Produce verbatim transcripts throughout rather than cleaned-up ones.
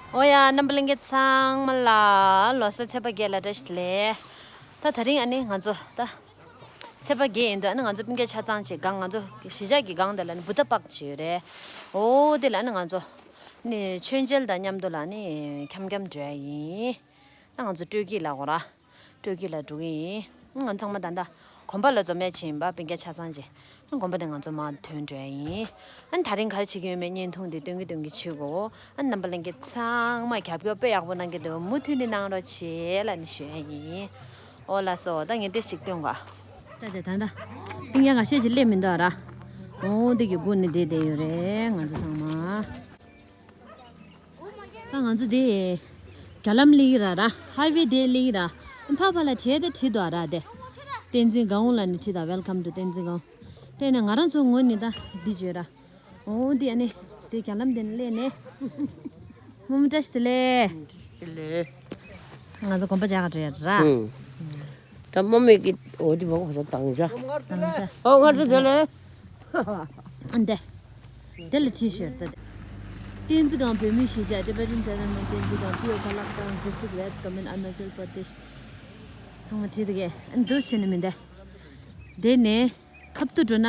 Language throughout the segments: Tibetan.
ཨོ་ཡ། རྣམ་པ་ལྷན་རྒྱས་ཚང་མ་ལ་ལོ་གསར་ཚེས་པ་བརྒྱད་ལ་བཀྲ་ཤིས་བདེ་ལེགས། ད་དེ་རིང་ཨ་ནི་ང་ཚོ་ད་ཚེས་པ་བརྒྱད་ཡིན་དུས་ཨ་ནི་ང་ཚོ་སྤུན་ཀྱག་ཆ་ཚང་ཅིག་སྒང་ང་ཚོ་གཞིས་ཆགས་ཀྱི་སྒང་དེ་ལ་ནི་བུདྡྷ་པཱརྐ་ཅིག་ཡོད་རེད། ཨོ་དེ་ལ་ནི་ང་ཚོ་ནི་མཆོད་མཇལ་དང་མཉམ་དུ་ལ་ནི་འཁྱམ་འཁྱམ་འགྲོ་ཡ་ཡིན། ད་ང་ཚོ་སྤྲོ་སྐྱིད་ལ་འོ་ར། སྤྲོ་སྐྱིད་ལ་འགྲོ་གི་ཡིན། ང་ཚང་མ་ད་ལྟ་དགོན་པ་ལ་འཛོམས་ཡ་ཕྱིན་པ་སྤུན་ཀྱག་ཆ་ཚང་ཅིག་དགོན་པ་དེ་ང་ཚོ་མར་ཐོན་འགྲོ་ཡ་ཡིན། ཨ་ནི་དེ་རིང་ག་རེ་བྱེད་ཀྱི་ཡོད་མེད་བརྙན་ཐུང་འདི་སྟོན་གི་སྟོན་གི་བྱེད་དགོས། ཨ་ནི་རྣམ་པ་ལྷན་རྒྱས་ཚང་མ་རྒྱབ་སྐྱོར་དཔེ་ཡག་པོ་གནང་གི་འདུག་མུ་མཐུད་ནས་གནང་རོགས་བྱེད་ལབ་ནས་ཞུ་ཡ་ཡིན། ཨོ་ལགས་སོ། ད་ངས་དེ་ཞིག་སྟོན་གོ། ད་དེ་ད་ད་སྤུན་ཀྱག་ཁ་ཤས་ཅིག་སླེབས་མི་འདུག་ཨ་ར། ཨོ་དེ་གི་སྒོ་ནས་བསྡད་བསྡད་ཡོད་རེད་ང་ཚོ་ཚང་མ། ད་ང་ཚོ་དེ་རྒྱ་ལམ་སླེབས་ཀྱི་ར་ར། ཧའི་ཝེ་དེ་སླེབས་ཀྱི་ར། ཕར་ཕར་ལ་བྲེལ་དེ་བྲིས་འདུག་ཨ་ར་དེ། བསྟན་འཛིན་སྒང་ལ་ནི་བྲིས་དང་། Welcome to བསྟན་འཛིན་སྒང་། དེ་ནས་ང་རང་ཚོ་ངོས་ནས་ད་འདི་བརྗོད་ར། འོ་འདི་ཨ་ནི་དེ་རྒྱ་ལམ་དེ་ནས་སླེབས་ནས། རྨོ་མོ་བཀྲ་ཤིས་བདེ་ལེགས། བདེ་ལེགས། ང་ཚོ་དགོན་པ་མཇལ་ག་འགྲོ་ཡ་ར། ཨུམ། ད་རྨོ་མོ་གི་འོ་དེ་བ་གོ་ད་དང་ཇ། ཨོ་ང་ཚོ་བདེ་ལེགས། ཨ་འདི། དེ་ལ་བྲིས་ཤོར་ད། བསྟན་འཛིན་སྒང་བོད་མིའི་གཞིས་ཆགས། Tibetan Settlement བསྟན་འཛིན་སྒང། Pure Kalaktan District, West Kameng, Arunachal Pradesh། ཚང་མ་བྲིས་འདུག་གས། ཨ་འདུག་བྱས་ནས་མི་འདི། དེ་ནས་ཁབ་ཏུ་འགྲོ་ན།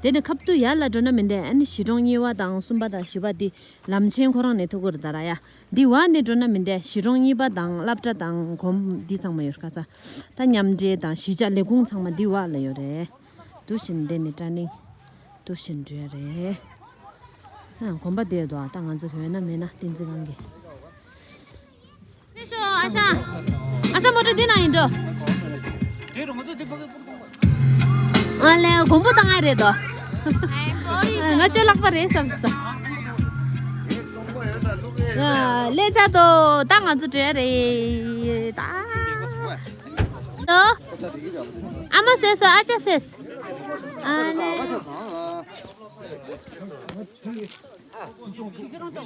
དེ་ནས་ཁབ་ཏུ་ཡར་ལ་འགྲོ་ན་མི་འདི་ཨ་ནི་གཞིས་གྲོང་གཉིས་པ་དང་གསུམ་པ་དང་བཞི་པ་འདི་ལམ་ཆེན་ཁོ་རང་ནས་ཐུག་གི་རེད་ད་ར་ཡ། འདི་བར་ནས་འགྲོ་ན་མི་འདི་གཞིས་གྲོང་གཉིས་པ་དང་སློབ་གྲྭ་དང་དགོན་འདི་ཚང་མ་ཡོད་ཁ་ཚ། ད་མཉམ་འབྲེལ་དང་གཞིས་ཆགས་ལས་ཁུངས་ཚང་མ་འདི་བར་ལ་ཡོད་རེད། འདུག་བྱས་ནས་འདི་ནས་ཊར་ནིང་འདུག་བྱས་ནས་འགྲོ་ཡ་རེད། ཨ་དགོན་པ་བསྡད་འདུག་ཨ་ད་ང་ཚོ་ཡོད་ན་མེད་ན་བསྟན་འཛིན་སྒང་གི། ཨ་ཤ། ཨ་ཤ་མོ་ཊ་འདི་ན་ཡིན་འགྲོ། ཨ་ལས་དགོན་པ་དང་ང་རེད་དོ། ང་ཅོ་ལག་པ་རེད་བསམ་སོང་། ལས་ཚ་དོ་ད་ང་ཚོ་བྲོས་རེད་ད། ཨ་མ་ཟེར་སོ་ཨ་ཅག་ཟེར། ཨ་ལས།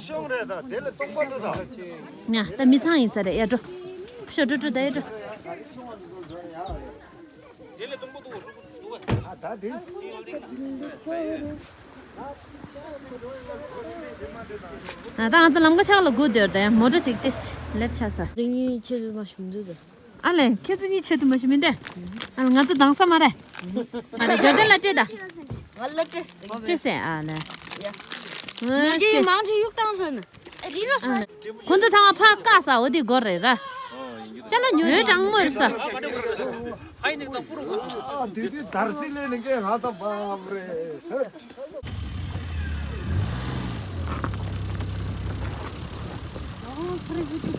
ཤོང་རེད་ད། དེ་ལ་སྟོང་པ་དུ་ད། ཉ་ད་མི་ཚང་ཡིན་ས་རེད་ཡ་འགྲོ། ཤོ་འགྲོ་འགྲོ་ད་ཡ་འགྲོ། ཨ་ད་ང་ཚོ་ལམ་ཁ་ཕྱག་ལ་སྒུག་སྡོད་ད་ཡ་མོ་ཊ་ཅིག་ཏེ་སླེབས་ཆགས་ས། དེ་གཉིས་ཆེད་དུ་མ་ཞུམ་འདུག་ད། ཨ་ལས་ཁྱེད་ཚོ་གཉིས་ཆེད་དུ་མ་ཞུམ་མིན་ཏེ། ཨ་ལས་ང་ཚོ་དྭངས་ས་མ་རེད། ཨ་ལས་འབྱོར་ལྡན་ལ་སྤྲད་ད། ང་ལ་སྤྲད། སྤྲད་སེ་ཨ་ལས། ཡ། ཨ་ལས། མང་ཆེ་གཡུག་བཏང་ཚོད་ནི། ཁོང་ཚོ་ཚང་མ་ཕར་བཀག་ས་འོ་དེ་སྒོ་རེད་ར། ཅ་ལག་ཉོས་དྲང་མོ་རེད་ས། ཨ་དེ་དུས་དར་སིལ་ལས་ནི་ཀའི་ང་ད་བབ་རེད། ཨོ་ཐ་རིང་པོ་འདུག་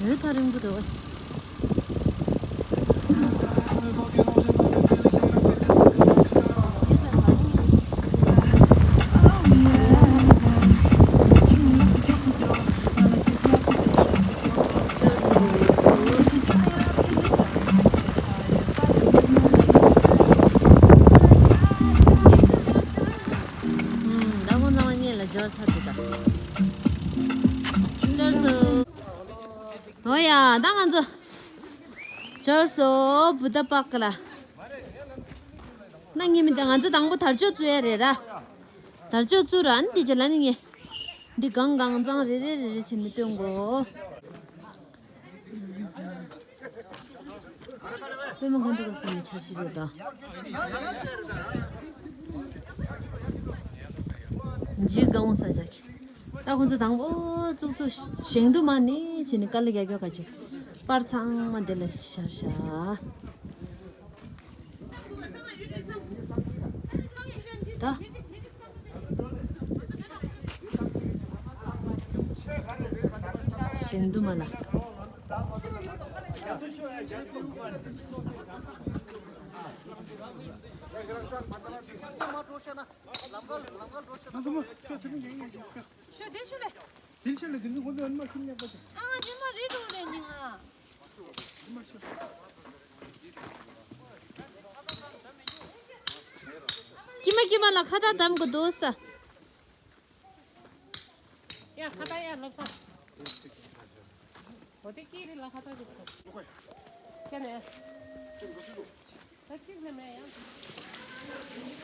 ག། ཨོ་ཐ་རིང་པོ་འདུག་ག། ད་ཁོང་ཚང་མ་གཉིས་ལ་འབྱོར་ཚར་འདུག་ད། འབྱོར་སོང་། ཨོ་ཡ་ད་ང་ཚོ་འབྱོར་སོང་བུདྡྷ་པཱརྐ་ལ། ན་ངེས་མི་འདི་ང་ཚོ་དང་པོ་དར་ལྕོག་བཙུགས་ཡ་རེད་ར། དར་ལྕོག་བཙུགས་ར་ཨ་ནི་དེ་རྗེས་ལ་ནི་ངས་འདི་གང་གང་ཚང་རེ་རེ་རེ་རེ་བྱས་ནས་སྟོན་དགོས། པད་མ་མཁའ་འགྲོ་ག་སོང་ནས་འཆར་གཞི་རེད་དོ། འཇིགས་དགའ་འོང་ས་བཞག་གི། ད་ཁོང་ཚོ་དང་པོ་ཙུག་ཙུག་བཞེངས་དུ་མ་ནི་བྱས་ནས་དཀའ་ལས་རྒྱག་རྒྱག་ག་ཅིག་པར་ཚང་མ་འདི་ལ་ཤར་ཤག་ད། ཞིང་དུ་མ་ལ། ཤོད་དེ་ཤོད་ལེ། དེ་ཤོད་ལེ་དེ་ཚོ་ཁོ་ཚོ་ཨ་ནི་མ་ཁྱིམ་ཉག་པ་དེ། ཨ་ང་ཉི་མ་རེད་འགྲོ་རེད་ཉི་མ། ཀྱི་མ་ཀྱི་མ་ལ་ཁ་བརྡ་གདམ་གི་འདུག་ས། ཡ་ཁ་བརྡ་ཡ་ལབ་ས། འོ་དེ་ཀི་རི་ལ་ཁ་བརྡ་གི་ཁྱེད་ནས། ད་གཅིག་ནས་མེད་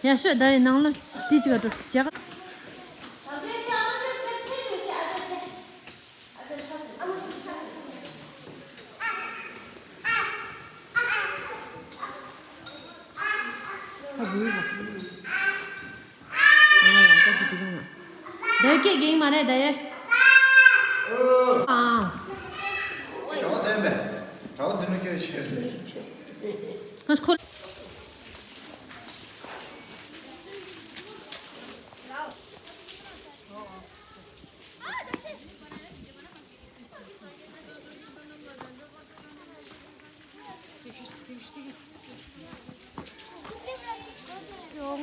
ཡ། ཡ་ཤོད་ད་ཡི་ནང་ལ་དེ་གཅིག་ག་འགྲོ་རྒྱ་གར། སྐད་གིང་མ་རེད་ད་ཡེ། ཨང་། གྲྭ་བ་འཛིན་པས། གྲྭ་བ་འཛིན་པའི་སྐད་བཤད་རེད། ཁོ།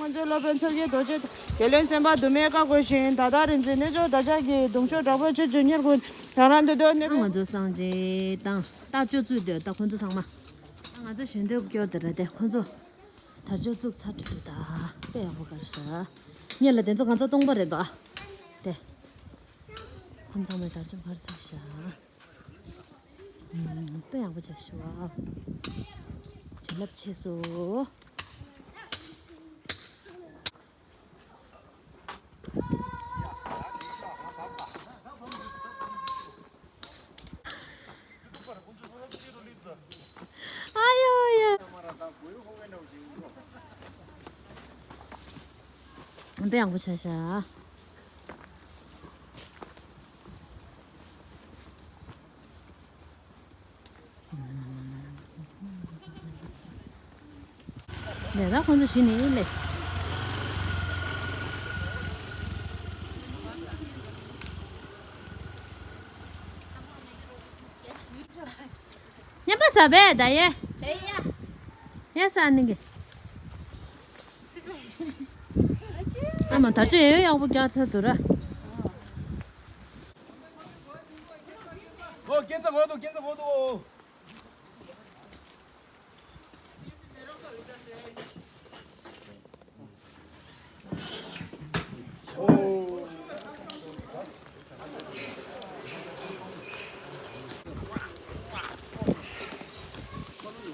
ང་ཚོའི་སློབ་དཔོན་མཚོ་སྐྱེས་རྡོ་རྗེ་དང་། རྒྱལ་བློན་སེམས་དཔའ་དུ་མའི་བཀའ་བསྒོས་ཤིང་། ད་ལྟ་རིག་འཛིན་རྣལ་འབྱོར་བདག་ཅག་གི། གདུང་ཤུགས་དྲག་པོས་ཆོས་སྒྲུབ་ཉེར་དགུ། རང་རང་འདོད་དོན་གནས། ང་ཚོ་སངས་རྒྱས་དང་རྟགས་བཅུ་བཙུགས་དུས་ད་ཁོ་ཚོ་ཚང་མ། ང་ཚོ་གཞོན་དུས་སྐྱོར་དེ་ར་དེ་ཁོ་ཚོ་དར་ལྕོག་བཙུགས་ཚར་འགྲོ་དུས་ད་དཔེ་ཡག་པོ་གར་ཤག་ཉེ་ལ་དེ་ཚོ་ང་ཚོ་སྟོང་པ་རེད་དོ། དེ། ཁོ་ཚང་མས་དར་ལྕོག་གར་ཚར་ཤག་ཨུམ། དཔེ་ཡག་པོ་བྱས་ཤག་བྱིན་རླབས་ཆེ་སོང་། ཨ་ཡོ་ཡ། དཔེ་ཡག་པོ་བྱས་ཤག་ལས་ད་ཁོང་ཚོ་གཞི་ནས་སླེབས། ཉན་པ་ཟ་བས་ད་ཡེ། ཡ་ཟ་ནི་གི། ཨ་མ་དར་ལྕོག་ཡོད་ཡག་པོ་རྒྱག་ཚར་འདུག་ར། ཨོ་སྐྱེ་འཚར་འགོ་འདུག་སྐྱེ་འཚར་འགོ་འདུག་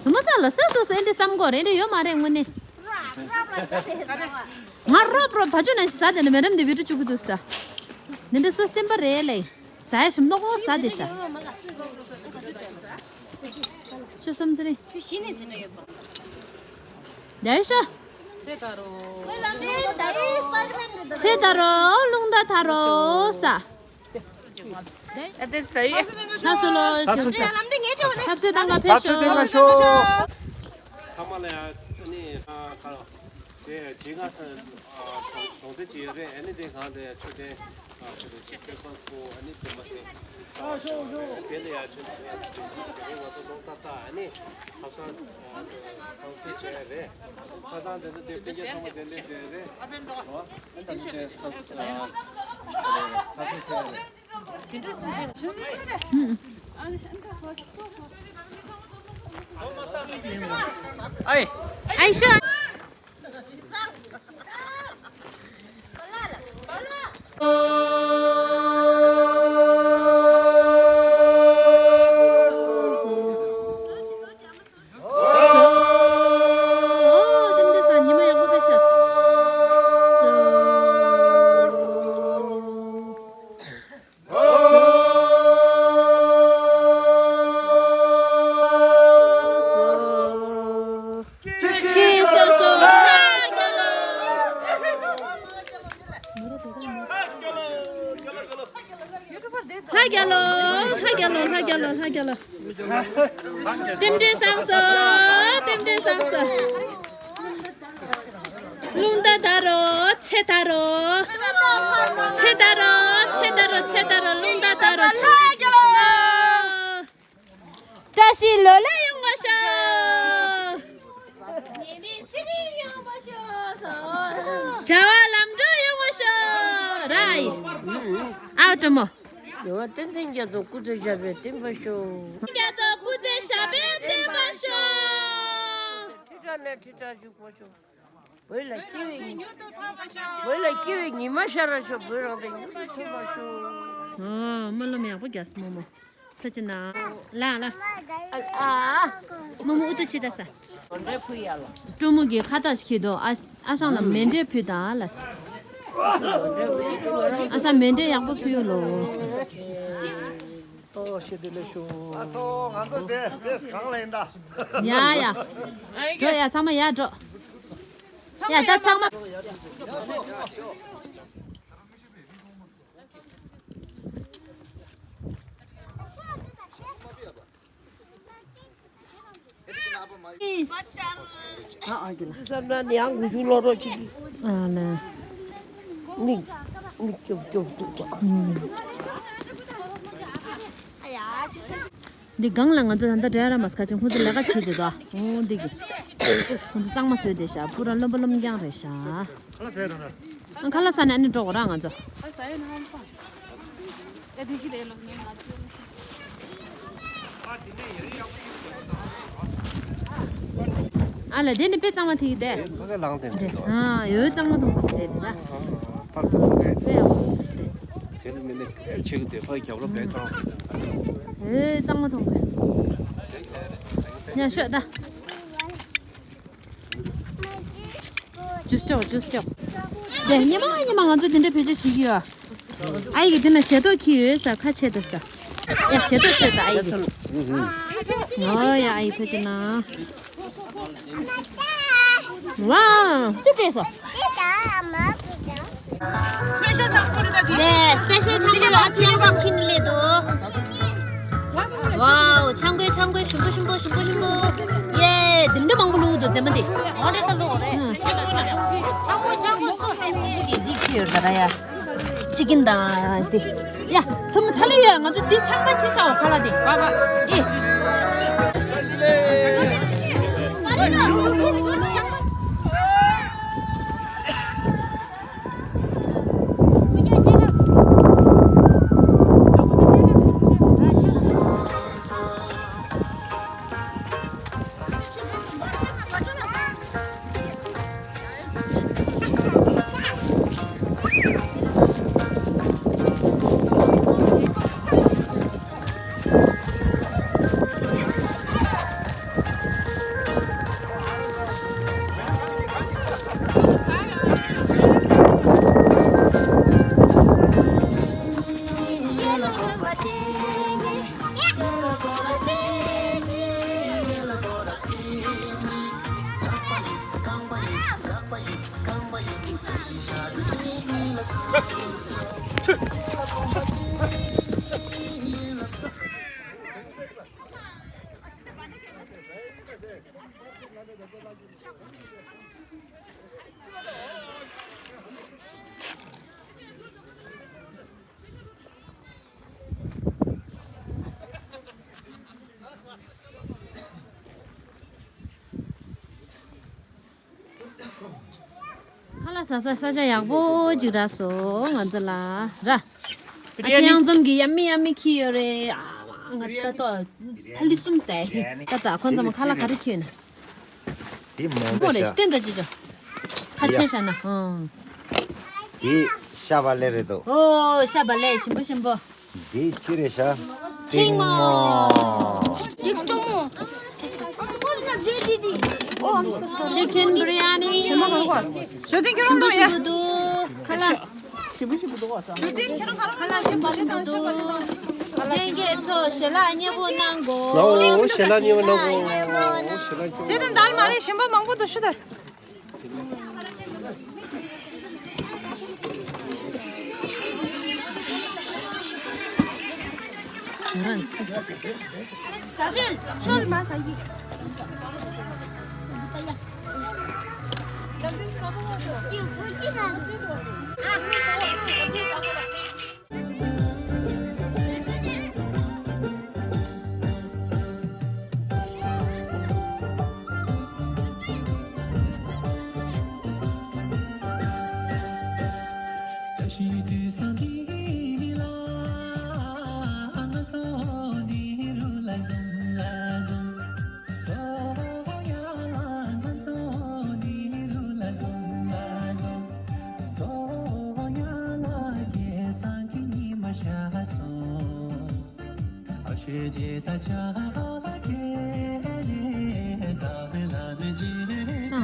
ཟི་མོ་ཚ་ལ་ས་སོ་སོ་ཨེ་འདྲ་བསམ་གོ་རེ་འདྲ་ཡོད་མ་རེད་དངོས་གནས། ང་རོབ་རོབ་བ་ཅུ་ན་ཞིག་ཟ་དེ་ནི་མེ་རམ་དེ་བི་ཏུ་བཅུག་གི་འདུག་ས། འདི་འདྲ་སོ་སེམས་པ་རེད་ལེ། ཟ་ཡ་ཞིམ་མདོག་ཁོ་ཟ་དེ་ཤ། ཆུ་སུམ་ཚེ་རིང་། ཁྱོད་གཞི་ནས་འཛིན་གྲྭ་ཡོད་པ། ཡ་ཡོད་ཤ། ཚེ་ད་རོ། ཚེ་ད་རོ་རླུང་རྟ་ད་རོ་ས། ཨ་ཏེ་ཚེ་ཡ། ད་སུ་ལོ་ཆུ་ས། ཐབས་ཟད་དང་ག་ཕེབས་ཤོག་ཚང་མ་ལ་ཡ་ཨ་ནི་ཨ་ཁ་ལོ། དེ་རྗེས་ང་ཚོ་གྲོང་སྡེ་ཅིག་ཡོད་རེད། ཨ་ནི་དེ་གང་དེ་མཆོད་རྟེན་ཆོས་པ་ཁོ་ཨ་ནི་དེ་མ་ཟད་ས་བ་ཆོག་རེད། དེ་ལ་ཡ་ཆོས་པ་ཡ་དེ་ང་ཚོ་ལོག་ཏག་ཏག་ཨ་ནི་ཁ་སང་ཁང་སུ་བྱས་རེད། ཆ་ཚང་དེ་ཚོ་དེ་སྤུན་ཀྱག་ཚང་མ་དེ་འདྲ་བསྡད་རེད། ཨ་ནི་དེ་ས་ས་ཁ་སུ་བྱས་རེད། ཨའི་ཤ། ལྷ་རྒྱལ་ལོ། ལྷ་རྒྱལ་ལོ། ལྷ་རྒྱལ་ལོ། ལྷ་རྒྱལ་ལོ། རྟེན་འབྲེལ་བཟང་སོང་། རྟེན་འབྲེལ་བཟང་སོང་། རླུང་རྟ་དར་རོ། ཚེ་དར་རོ། ཚེ་དར་རོ། ཚེ་དར་རོ། ཚེ་དར་རོ། རླུང་རྟ་དར་རོ། ལྷ་རྒྱལ་ལོ། བཀྲ་ཤིས་ལོ་ལེགས་ཡོང་བ་ཤོག་ཉི་མའི་ཚེ་རིང་ཡོང་བ་ཤོག་བྱ་བ་ལམ་འགྲོ་ཡོང་བ་ཤོག་ར་ཡི། ཨའོ་དྲི་མོ། ཡོ་བ་ཏན་ཏན་རྒྱ་མཚོ་སྐུ་ཚེ་ཞབས་པད་བརྟན་པར་ཤོག་རྒྱ་མཚོ་སྐུ་ཚེ་ཞབས་པད་བརྟན་པར་ཤོག་ཁྲི་ཕྲག་ནས་ཁྲི་ཕྲག་བཞུགས་པར་ཤོག་བོད་ལ་སྐྱིད་པའི་ཉི། བོད་ལ་སྐྱིད་པའི་ཉི་མ་ཤར་བར་ཤོག་བོད་རང་བཙན་ཉིད་ལ་ཐོན་པར་ཤོག་ཨོ། སྨོན་ལམ་ཡག་པོ་རྒྱག་སོང་རྨོ་མོ། ལྷ་ཅི་ན། ལ་ལ། ཨ། རྨོ་མོ་ཨུ་ཏུ་ཅི་ད་ས། འབྲས་ཕུ་ཡ་ལ། སྤྲོ་མོ་གི་ཁ་བཏགས་ཤིག་གི་དོ། ཨ་ཨ་ཞང་ལ་མཎྜལ་ཕུལ་དང་ལ། ཨ་ཞང་མཎྜལ་ཡག་པོ་ཕུལ་ལོ། ཏོ་ཤེ་དེ་ལེ་ཤོ། ཨ་སོ་ང་ཚོ་དེ་བེས་གང་ལ་ཡིན་ད། ཡ་ཡ། འགྲོ་ཡ་ཚང་མ་ཡ་འགྲོ། ཡ་ད་ཚང་མ། ཨ་ཨ་གི་ལ། བསམ་ན་ནི་ཡང་དགུ་ཤུ་ལོ་རོ་ཅིག་གི། ཨ་ལ། མིག་མིག་ཀྱོག་ཀྱོག་ཀྱོག་ཀྱོག་འདི་སྒང་ལ་ང་ཚོ་ད་ལྟ་འབྲེལ་ར་མ་སྐད་ཆ་ཁོང་ཚོ་ལས་ཀ་བྱེད་དེ་དོ། འོ་འདི་གི། ཁོང་ཚོ་གཙང་མ་བཟོས་དེ་ཤག་པུ་ར་སློབ་པ་སློབ་རྐྱང་རེད་ཤག་ཨ་ཁ་ལག་ཟ་ནས་ཨ་ནི་འགྲོ་དགོས་ར་ང་ཚོ། ཨ་ལ་དེ་ནི་དཔེ་གཙང་མ་ཐིག་དེ། ཕ་གི་ལང་དེ་འདྲ། ཨ་ཡོད་གཙང་མ་ཐོང་པ་དེ་རེད་ད། ཕར་ཐོང་དེ། དཔེ་ཡག་པོ་ཟེར་དེ། དེ་ནི་མི་ནི་ཆེ་གི་དེ་ཕ་གི་རྒྱབ་ལོ་དཔེ་གཙང་མ་ཐོང་དེ། ཨེ་གཙང་མ་ཐོང་དེ། ཉ་ཤོད་ད། ཇུས་ཅོག་ཇུས་ཅོག་དེ་ཉི་མ་ཉི་མ་ང་ཚོ་དེ་འདྲ་བེད་སྤྱོད་བྱེད་ཀྱི་ཡོད། ཨ་ཡི་གི་དེ་ན་ཞལ་ཏོག་ཁྱི་ཡོད་ས་ཁ་ཆེ་ད་ས། ཡ་ཞལ་ཏོག་ཆེ་ས་ཨ་ཡི་གི། ཨོ་ཡ་ཨ་ཡི་ཐུགས་རྗེ་གནང་། ཝའོ་ཅི་སྤྲད་སོ། Special ཆང་ཀོ་རེད་ད་དེ། ལས་special ཆང་ཀོ་ལ་ཅི་ཡང་གང་ཁྱི་ནི་ལས་དོ། ཝའོ་ཆང་ཀོའི་ཆང་ཀོའི་ཞིམ་པོ་ཞིམ་པོ་ཞིམ་པོ་ཞིམ་པོ། ཡེ་དེ་འདྲ་མང་པོ་བླུགས་འདུག་རྫས་མ་དེ། ཨོ་རེད་ད་བླུགས་རེད། ཆང་ཀོ་ཆང་ཀོ་སོ་ལས་མང་པོ་གི་འདི་ཁྱི་ཡོད་ད་ར་ཡ། ཅི་ཀིན་དང་དེ། ཡ། ཐུམ་ཐ་ལེ་ཡོད་ང་ཚོ་འདི་ཆང་པ་ཆེ་ཤ་བ་ཁ་ལ་དེ། ཨེ། ཁ་ལག་ཟ་ས་ས་ཆ་ཡག་པོ་ཅིག་རག་སོང་ང་ཚོ་ལ་ར། ཨ་ཅེ་གཡང་འཛོམས་ཀྱི་ཡ་མི་ཡ་མི་ཁྱི་ཡོད་རེད། ཨ་ང་ད་ལྟ་ཐ་ལི་གསུམ་ཟས། ད་ལྟ་ཁོ་ཚང་མ་ཁ་ལག་ག་རེ་ཁྱི་ཡོད་ན། དེ་མང་པོ་རེད་ཤག་སྟོན་ད་ཅི་ཅོ། ཁ་ཆེ་ཤ་ན་ཧང་། དེ་ཤ་བ་ལེ་རེད་དོ། ཨོ་ཤ་བ་ལེ་ཞིམ་པོ་ཞིམ་པོ། འདི་ཅི་རེད་ཤག་ཁྲིག་མོ། ཁྲིག་མོ། Chicken biryani། ཞོ་ཏིང་ཁྱོད་རང་འགྲོ་ཡ། ཞིམ་པོ་ཞིམ་པོ་འདུག་ཁ་ལག་ཞིམ་པོ་ཞིམ་པོ་འདུག་བ་ས། ཁ་ལག་ཞིམ་པོ་ཞིམ་པོ་འདུག་ལྷན་རྒྱས་ཚོ་ཞལ་ལག་མཉེས་པོ་གནང་གོ། ལའོ་ཞལ་ལག་མཉེས་པོ་གནང་གོ། ཞལ་ལག་མཉེས་པོ། དེ་དང་འདལ་མ་རེད། ཞིམ་པོ་མང་པོ་འདུག་ཤོད་དེ། ང་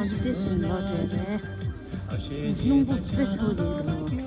ཚོ་དེ་ཟིན་ལོ་བྲེལ་བས། རླུང་བུ་དཔེ་ཚ་པོ་འདུག་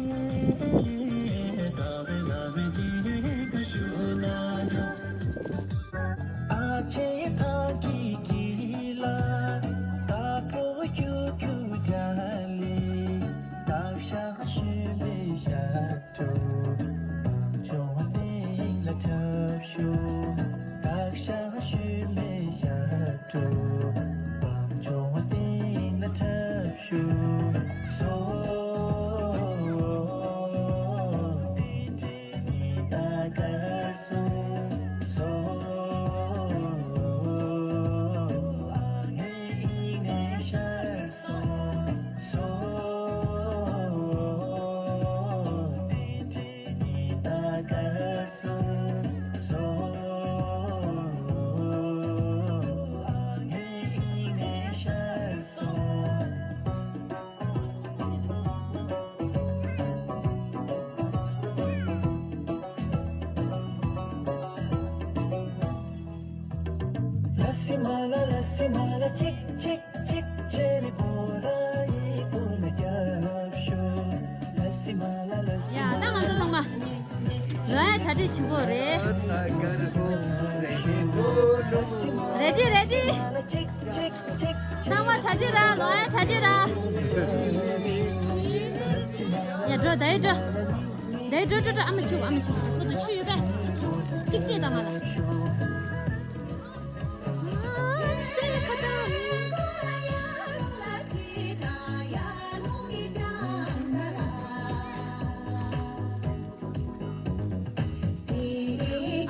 ཡ། ད་ང་ཚོ་ཚང་མ། ལོ་ཡ་གྲ་སྒྲིག་བྱེད་དགོས་རེད། རེ་ཌི་རེ་ཌི། ཚང་མ་གྲ་སྒྲིག་ར། ལོ་ཡ་གྲ་སྒྲིག་ར། ཡ། འགྲོ། ད་ཡི་འགྲོ། ད་ཡི་འགྲོ་འགྲོ་འགྲོ། ཨ་མ་ཆུ། ཨ་མ་ཆུ། ཁོ་ཚོ་ཆུ་ཡོད་པས། གཅིག་སྐྱེས་དང་ང་ལ།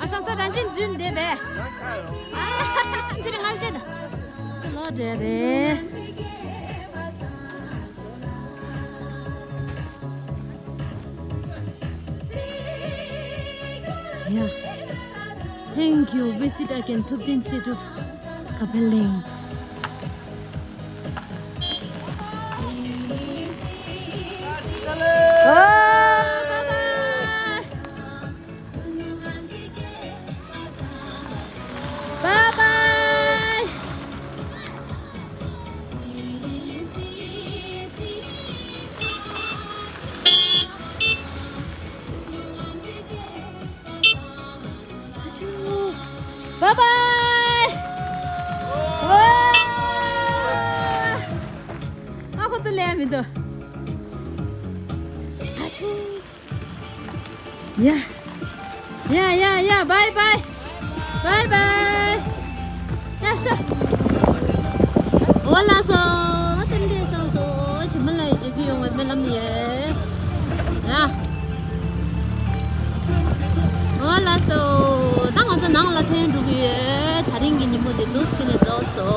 ཨ་ཞང་ས་དང་ཅིན་རྫུན་བསྡད་པས། ཨ་ཅི་རེད། ང་ལ་བྱེད་ད། ལོ་འདྲེ་རེད། Yeah. Thank you. Visit again. ཐུབ་བསྟན་བཤད་སྒྲུབ། ཁ་ཕན་གླིང་། Oh, bye bye. Bye bye. Bye bye. ཨ་ཁོ་ཚོ་ལས་མི་འདུག་ཨ་ཆུ། ཡ། ཡ་ཡ་ཡ། བའི་བའི། བའི་བའི། ཡ་ཤོ། འོ་ལགས་སོ། སེམས་ཁྲལ་སངས་སོ། ཇི་མ་ལ་ཡི་འཇིགས་ཀྱི་ཡོང་བའི་སྨོན་ལམ་ཡོད། ཡ། འོ་ལགས་སོ། ད་ང་ཚོ་ནང་ལ་ཐོན་འགྲོ་གི་ཡོད། ད་རིང་གི་ཉིན་མོ་འདི་འདུག་སེ་བྱས་ནས་རྫོགས་སོ།